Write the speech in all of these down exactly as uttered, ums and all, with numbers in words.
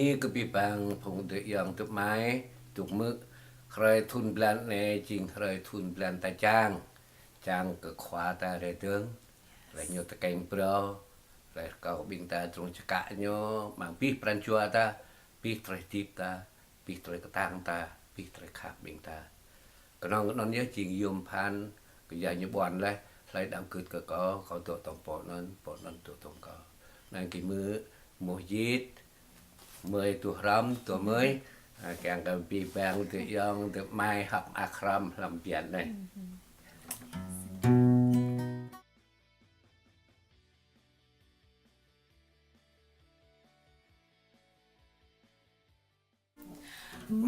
Ih kơ abih bang phung adơi ayŏng adơi amai, dŏ mơ̆ hrơi thun blan anai jing hrơi thun blan ta čang. Čang kơ Khua ta rai dơ̆ng, rai ñu tơkeng phrâo, rai rơkâo ƀing ta trŭng čơkă ñu, amăng abih pran jua ta, abih tơlơi hơdip ta, abih tơlơi kơtang ta, abih tơlơi khăp ƀing ta. Kơnơ̆ng anŭn yơh jing yôm phăn, kơ yua ñu ƀuăn laih, hlơi đaŏ gưt kơ kâo, kâo dŏ tŏng pô anŭn, pô anŭn dŏ tŏng kâo. Anŭn gih mơ̆, mơ̆ jit, mơi tuh hrăm, tuh mơi, a, kiăng kơ abih bang, adơi ayŏng, adơi amai, hơ̆k mơak hrăm, hlăm bơyan anai.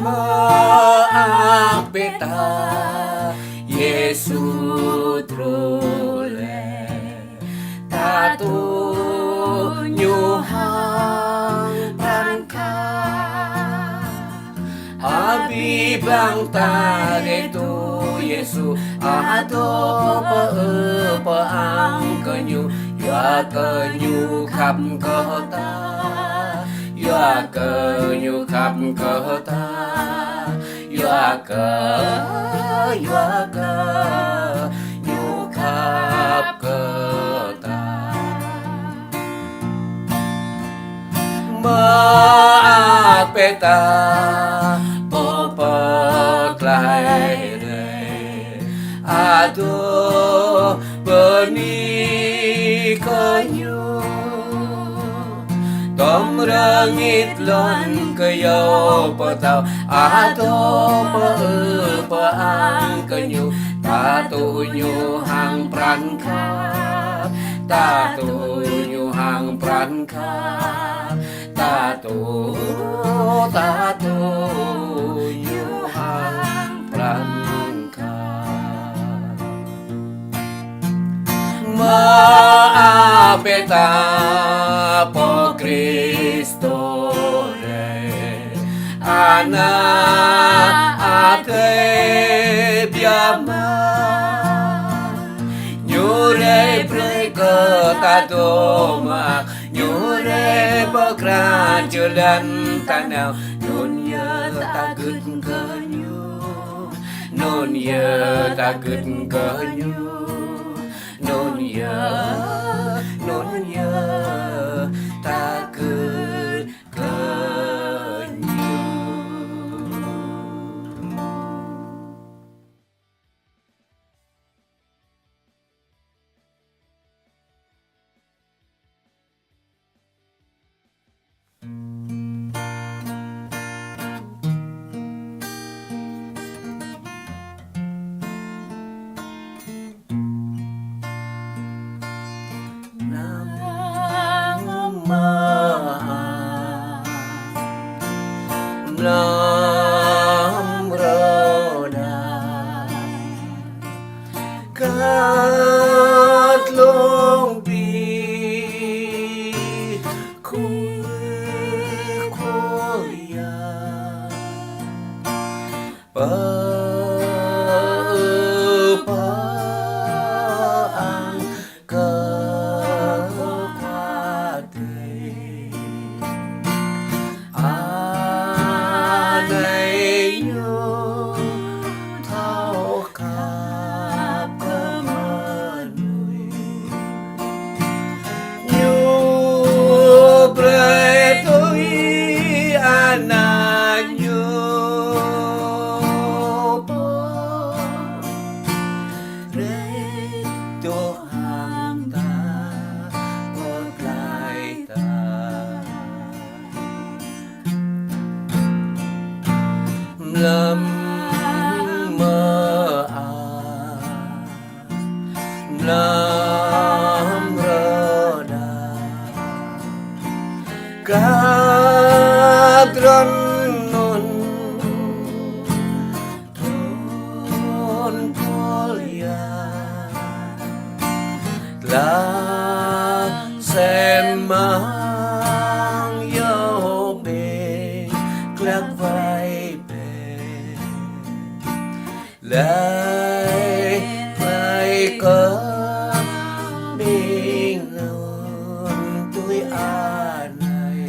Mơak bĕ ta, Yêsu truh laih, ta tŭ ñu hăng pran khăp. Abih bang ta rai tŭ Yêsu, adôh pơ-ư pơ-ang kơ ñu, yua kơ ñu khăp kơ ta. Yua kơ ñu khăp kơ ta, yua kơ, yua kơ ñu khăp kơ ta. Mơak bĕ ta, pô pơklaih rai, adôh bơni kơ ñu. Tŏm rơngit lŏn kơyâo pơtao, adôh pơ-ư pơ-ang kơ ñu. Ta tŭ ñu hăng pran khăp, ta tŭ ñu hăng pran khăp, ta tŭ, ta tŭ ñu hăng pran khăp. Mơak bĕ ta, pô Kristô rai, ană Adai biă mă. Ñu rai brơi kơ ta dŏ mơak, ñu rai pơkra jơlan ta nao, anŭn yơh ta gưt kơ ñu. Anŭn yơh ta gưt kơ ñu, anŭn yơh, anŭn yơh ta gưt kơ ñu. Mlam mơak, mlam rơđah. Kơtlông ƀing khul khul ia, pơ-ư pơ-ang kơ Khua Adai. Anai ñu thâo khăp kơ mơnuih. Ñu brơi tui Ană ñu pô rai dŏ hăng ta, pơklaih ta. Mlam mơak, mlam rơđah. Kơ tơdron anŭn, tơdron khul ia, tơlang sem amăng yơh ƀing glăk wai ƀĕ. Laih laih kơ ƀing anŭn tui Anai.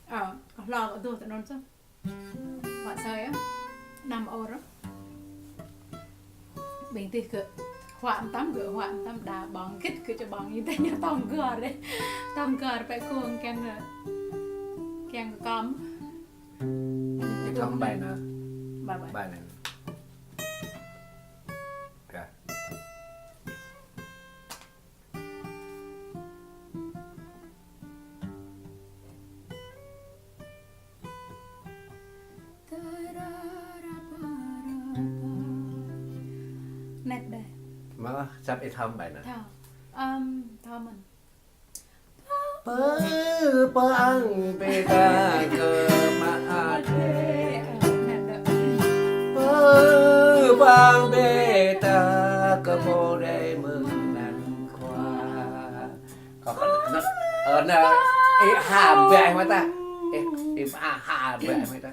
Ơ, kâo hloh kâo tuh tơ anŭn sơ. Huă sơi yơh. Năm ôr. Ƀing tih kơ huă mơtam, kơ huă mơtam đa ƀơ̆ng git kơ čơƀơ̆ng ñu tơ ñu tơm gơr dêh. Tơm gơr pĕ kông kiăng kơ, kiăng kơ kơm. Ih thâo ƀai anai. Ƀai, ƀai. Ƀai anai. Kơ. Net đơi. Mơ̆, săp ih thâo ƀai anai. Thâo. Ăm, thâo mơ̆n. Pơ, pơ ang bê ta kơ ma a đê. Net đơi. Pơ, pơ ang bê ta kơ pô đê mơ̆ng anăn Khua. Kâo kơ, nă, ơ, nă, ih ha ƀai mơ̆ ta. Ih, ih ha, ha ƀai mơ̆ ta.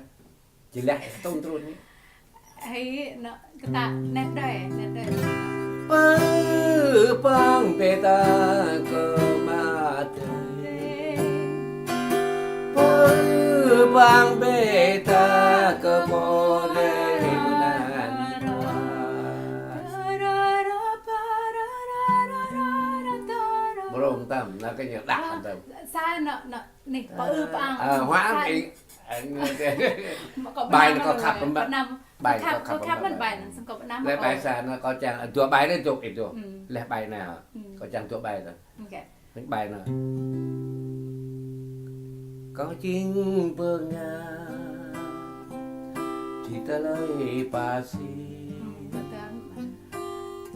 Jơlah ih tŭn trŭn ni. Ih, nă, kơ ta net đơi, net đơi. Pơ, pơ ang bê ta kơ ma đê. Pơ, pơ ang bê ta kơ pô đê mơ̆ng anăn Khua. Brông tăm, nă kơ ñu đah tăm. Sa nă, nă, neh, pơ ư pơ ang. Ơ, huă ang ih. Ƀai anai kâo khăp mơ̆n. Ƀai anai kâo khăp mơ̆n ƀai anai, sơng kâo pơnăm. Leh ƀai sa anai kâo čang, dua ƀai anai dŏ ih dŏ. Leh ƀai anai. Kâo čang dua ƀai anai. Ƀai anai. Kâo jing bơnga či tơlơi pơsĭ.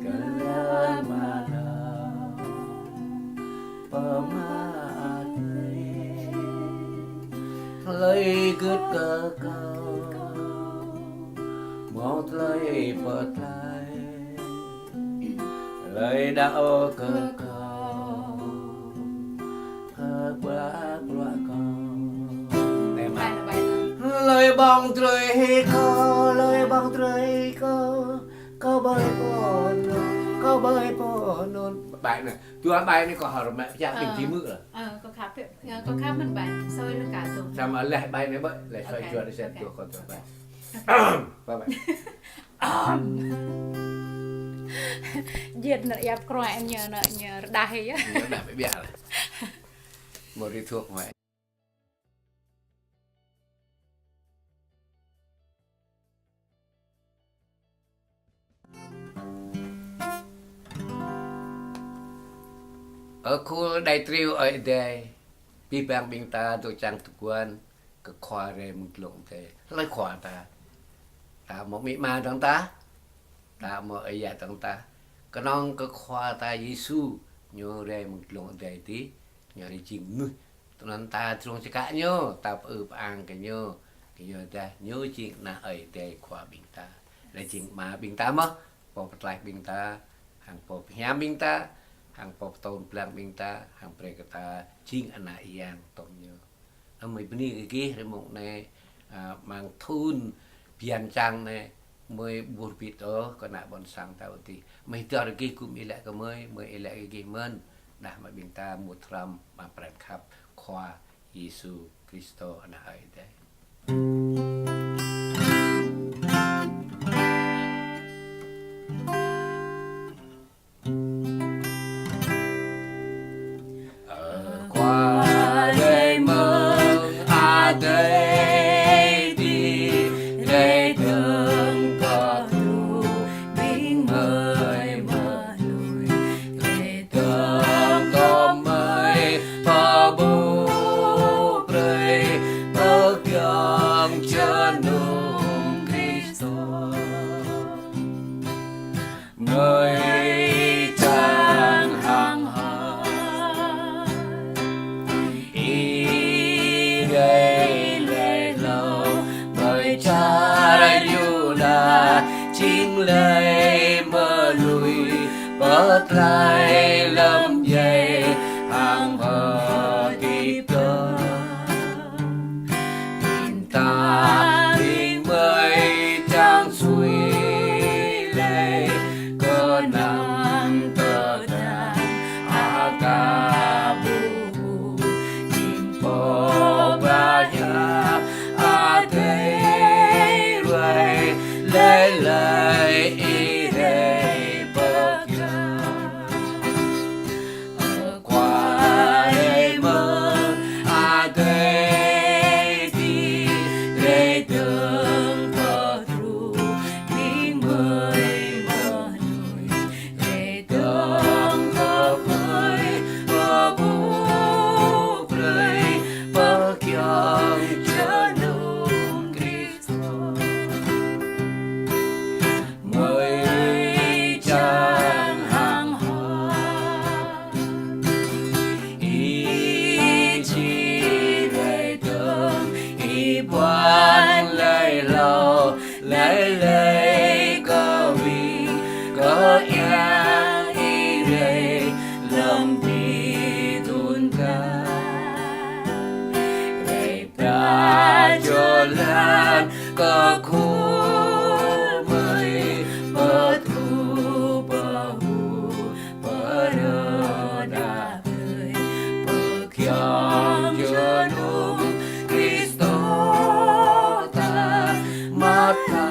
Kơ lĕ mơnă pơmă adai. Hlơi gưt kơ kâo, hmâo tơlơi pơklaih. Hlơi đaŏ kơ kâo, kơ bruă bruă kâo. Hlơi ƀơ̆ng drơi kâo, hlơi ƀơ̆ng drơi kâo. Kâo ƀơi pô anŭn, kâo ƀơi pô anŭn. Ƀai anai, dua ƀai anai kâo hơr mă pơčah ƀing či hmư̆ lah. Ơ, kâo khăp, ơ, kâo khăp mơ̆n ƀai. Soi lu ka tŭ. Samơ̆ leh ƀai anai ƀơi, leh soi jua anai sen dua kâo dua ƀai. Ƀai ƀai. Jiăt nă yap kruă ñu nă ñu rơđah yơh. Ñu rơđah ƀiă lah. Mơ̆ ri thuăk mă. Ơ khul đai triu Ơi Adai, abih bang ƀing ta dŏ čang tơguan kơ Khua rai mơ̆ng glông adai. Hlơi Khua ta? Ta hmâo amĭ ama dơ̆ng tah, ta hmâo ơi yă dơ̆ng tah. Kơnơ̆ng kơ Khua ta Yêsu, ñu rai mơ̆ng glông adai adih, ñu rai jing mơnuih. Tui anŭn ta drông čơkă ñu, ta pơư pơang kơ ñu, kơ ñu dah ñu jing ană Ơi Adai Khua ƀing ta. Lĕ jing Ama ƀing ta mơ̆n, Pô pơtlaih ƀing ta, hăng Pô pơhiam ƀing ta, hăng Pô pơtô blang ƀing ta, hăng brơi kơ ta jing ană yang tŏm ñu. Ơ, mơi bơni kơ gih, rơmông anai, a, amăng thun bơyan čang anai, mơi ƀu ƀit ôh kơ ană ƀôn sang ta adih. Mơi dŏ rơgih gum ih lĕ kơ mơi, mơi ih lĕ kơ gih mơ̆n, đah mă ƀing ta mŭt hrŏm amăng pran khăp Khua Yêsu Kristô ană Ơi Adai. Ơ Khua ơi mơ̆ng adai adih, rai dơ̆ng kơ tŭ ƀing mơi mơnuih, rai dơ̆ng kơ mơi pơƀuh brơi pơgiŏng jơnum Kristô. Mơi čang hăng hơ̆ ih rai laih hlâo, mơi čar Yuđa jing laih mơnuih pơtlaih lơ̆m djai hăng hơdip dơ̆ng. Ƀing ta ƀing mơi čang sui laih kơnang tơdang aka ƀu ƀu, jing pô Ơ Yang, Ih rai lơ̆m ƀing tŭ tang. Rai pơdah jơlan kơ khul mơi, pơtŭ pơhŭ, pơrơđah tơi, pơkiăng jơnum Kristô ta. Mơta